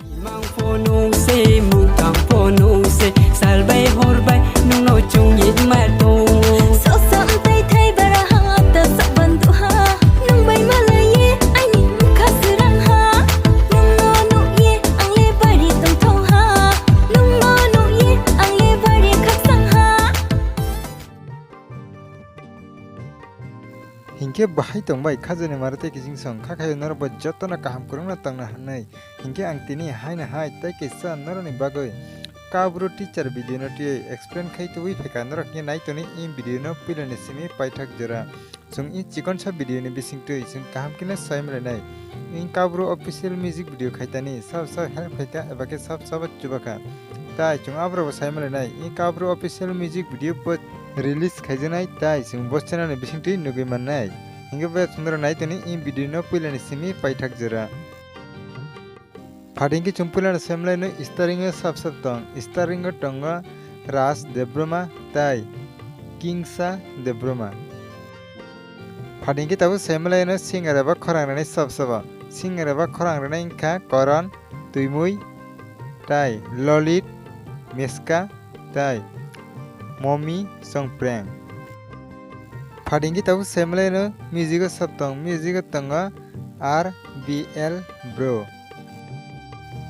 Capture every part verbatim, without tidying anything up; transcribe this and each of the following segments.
Imang phonung se, mukang phonung se, salbai horbai nungno chungyik ma tongo. Sosa mtai thai bara ha, ta sabandu ha, nung bai malai ye, aini mukha srang ha. Nungno nuh ye, ang le bari tongthong ha. Nungno nuh ye, ang le bari khaksang ha. Hinkhe bahai tongbai khajani mara tei kiching song kha khayo norok bo jotono kaham kwrwngno tongna hwnwi. Hinkhe ang tini haino hai tei kisa norokni bagwi Kabru teacher video no twiwi explain khai tubui phaikha norok hinkhe nai toni i video no puilani simi paithak jora. Chwng i chikonsa video ni bisingtwi chwng kaham kheno sai manlainai. I Kabru official music video khaitani sab sab help khaikha eba khe sab sabo chubakha. Tai chwng aborokbo sai manlainai i Kabru official music video bo release khaijaknai tai chwng bo channel ni bisingtwi nugwi mannai. Hinkhe bo chwng norok nai toni i video no puilani simi paithak jora. Phatingkhe chwng puilano semlaino starring o sab sab tong. Starring o tongo Raj Debbarma tai Kingsa Debbarma. Phatingkhe tabuk semlaino singer eba khorang rwnai sab sabo. Singer eba khorang rwnai wngkha Karan Twimwi tai Lalit Meska tai Momi Songpreng. Phatingkhe tabuk semlaino music o sab tong. Music o tongo R B L Bro.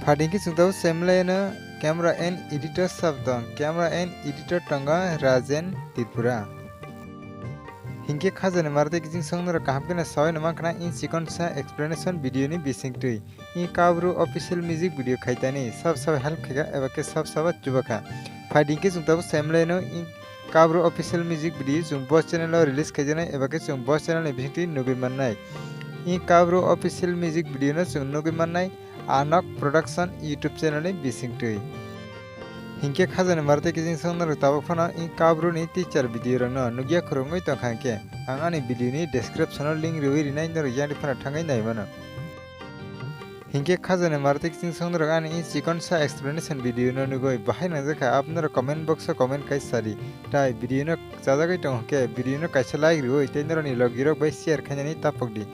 Phatingkhe chwng tabuk semlaino camera and editor sab tong. Camera and editor tongo Rajen Tripura. Hinkhe khajani mara tei kiching song norok kaham kheno saui no mankha i chikonsa explanation video ni bisingtwi. I Kabru official music video khaitani sab sabo help khaikha eba khe sab sabo chubakha. Phaidi hinkhe chwng tabuk semlaino i Kabru official music video chwng bo channel o release khaijaknai eba khe chwng bo channel ni bisingtwi nugwi mannai. I Kabru official music video no chwng nugwi mannai Anok Production YouTube channel ni bisingtwi. Hinkhe khajani mara tei kiching song norok tabuk phano i Kabru ni teacher video rokno nugya khurungwi tongkha hinkhe ang ani video ni description o link rwui rinai norok yani phano thangwi nai mano. Hinkhe khajani mara tei kiching song norok ani i chikonsa explanation video no nugwi bahai nangjakha abo norok comment box o comment kai sadi. Tai video no chajagwi tong hinkhe video no kaisa like rwui tei norokni logi rok bai share khainani tapok di.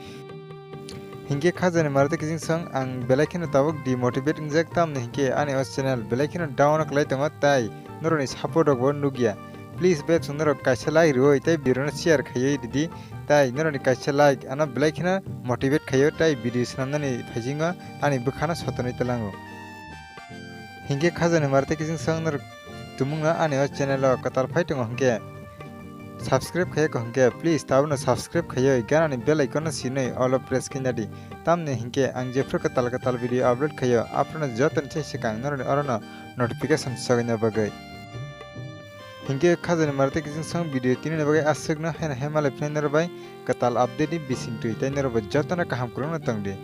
Hinkhe khajani mara tei kiching song ang belai kheno tabuk demotivate wngjak tamni hinkhe ani o channel belai kheno down o kwlai tongo tai norokni support rokbo nukya. Please bai chwng norok kaisa like rwui tei video no share khaiwi ridi tai norokni kaisa like ano belai kheno motivate khaio tai video swnamnani phaisingo ani bwkhano sotonwi tlango. Hinkhe khajani mara tei kiching song norok tumungno ani o channel o kwtal phai tongo hinkhe subscribe khaiya kho hinkhe please tabukno subscribe khaiwi ganani bell icon no sinwi all o press khaina di. Tamni hinkhe ang jephru kwtal kwtal video upload khaio aphano jotoni se swkang norokni orono notification sogwina bagwi. Hinkhe khajani mara tei kiching song video tinini bagwi aswkno haino hai malai phai norok bai kwtal update ni bisingtwi tei norok bai jotono kaham kwrwngno tongdi.